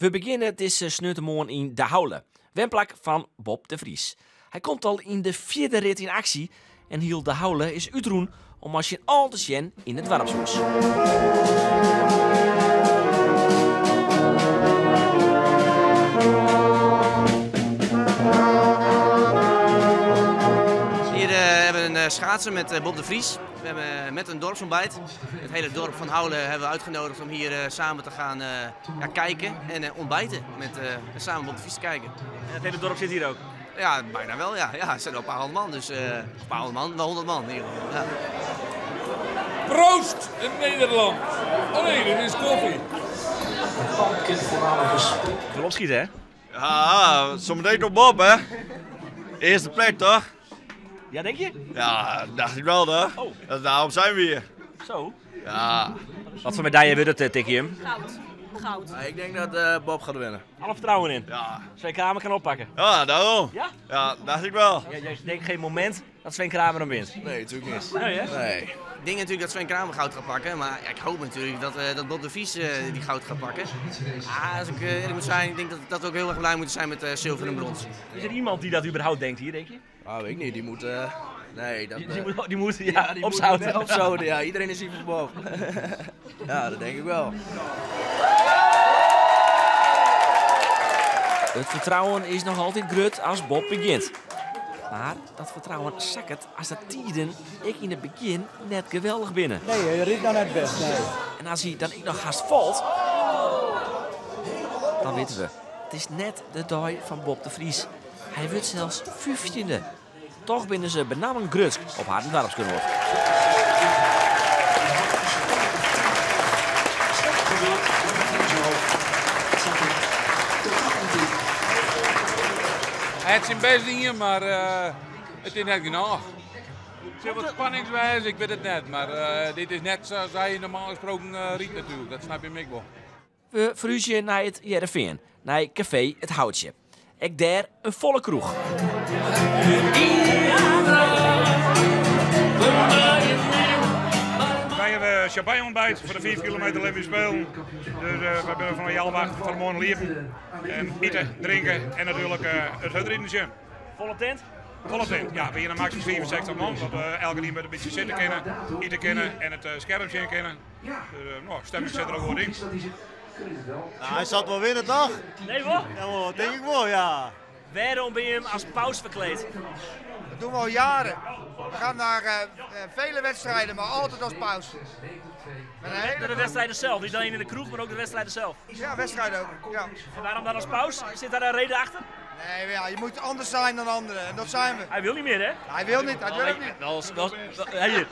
We begjinne dizze sneontemoarn yn De Haule, wenplak fan Bob de Vries. Hy komt al yn de fjirde rit yn aksje en hiel De Haule is útrûn om mei syn allen te sjen yn it doarpshûs. Hier hebben we een schaatser met Bob de Vries. We hebben met een dorpsontbijt. Het hele dorp van Haule hebben we uitgenodigd om hier samen te gaan ja, kijken en ontbijten. Met samen Bob de Vries te kijken. En het hele dorp zit hier ook? Ja, bijna wel. Ja. Ja, het zijn wel een paar honderd man. Dus, een paar honderd man, wel 100 man in ieder geval. Ja. Proost in Nederland! Oh nee, dit is koffie. Ik wil opschieten, hè? Ja, zometeen op Bob, hè? Eerste plek, toch? Ja, denk je? Ja, dacht ik wel, toch? Oh. Dat, daarom zijn we hier. Zo. Ja. Wat voor medaille wordt het, Tikkie hem? Goud. Goud. Ja, ik denk dat Bob gaat winnen. Alle vertrouwen in? Ja. Sven Kramer kan oppakken? Ja, daarom. Ja? Ja, dacht ik wel. Ja, jij denkt geen moment dat Sven Kramer hem wint? Nee, natuurlijk niet. Nee, hè? Nee. Ik denk natuurlijk dat Sven Kramer goud gaat pakken, maar ja, ik hoop natuurlijk dat Bob de Vries die goud gaat pakken. Ah, als ik eerlijk moet zijn, ik denk dat we ook heel erg blij moeten zijn met zilver en brons. Is er iemand die dat überhaupt denkt hier, denk je? Ah, weet ik niet. Die moet, nee, dat, Die moet, ja, ja, die moet opzouten. opzouten, ja. Iedereen is hier voor Bob. Ja, dat denk ik wel. Het vertrouwen is nog altijd grut als Bob begint. Maar dat vertrouwen zakt als de tijden ik in het begin net geweldig binnen. Nee, je rijdt nou net best, nee. En als hij dan ik nog haast valt, dan weten we. Het is net de dag van Bob de Vries. Hij wordt zelfs 15e. Toch binnen ze benammen grutsk op haar dorpsgenoot. Het zijn best dingen, maar het is net genoeg. Het is wat spanningswijs, ik weet het net, maar dit is net zoals hij normaal gesproken riet natuurlijk, dat snap je me ook wel. We verhuizen naar het Heerenveen, naar café Het Houtje. Ik daar een volle kroeg. Wij hebben champagne ontbijt voor de 4 kilometer leven spelen. Dus we hebben van half acht van morgen liepen. En eten, drinken en natuurlijk het hutrijden. Volle tent? Volle tent, ja. We hier een max van 64 man, dat we elke keer met een beetje zitten kunnen, eten kunnen en het schermpje kunnen. Dus stemming zit er ook goed in. Nou, hij zal wel winnen, toch? Nee, hoor. Ja, hoor, denk ik wel, ja. Waarom ben je hem als paus verkleed? Dat doen we al jaren. We gaan naar vele wedstrijden, maar altijd als paus. Met een hele De wedstrijden zelf, niet alleen in de kroeg, maar ook de wedstrijden zelf. Ja, wedstrijden ook. Ja. En waarom dan als paus? Zit daar een reden achter? Nee, maar ja, je moet anders zijn dan anderen en dat zijn we. Hij wil niet meer, hè? Hij wil niet, hij wil het niet. Wel, wel, wel, hier.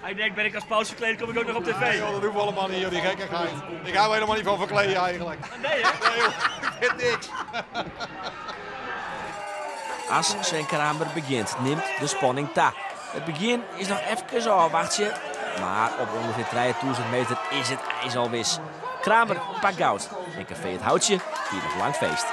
Hij denkt, ben ik als paus verkleed, kom ik ook nog op tv. Nee, joh, dat hoeft allemaal niet, joh, die gekkigheid. Ik hou helemaal niet van verkleden eigenlijk. Nee, hè? Nee, joh, ik vind niks. Als Sven Kramer begint, neemt de spanning ta. Het begin is nog even afwachten, maar op ongeveer 3000 meter is het ijs al wis. Kramer pakt goud en café Het Houtje viert nog lang feest.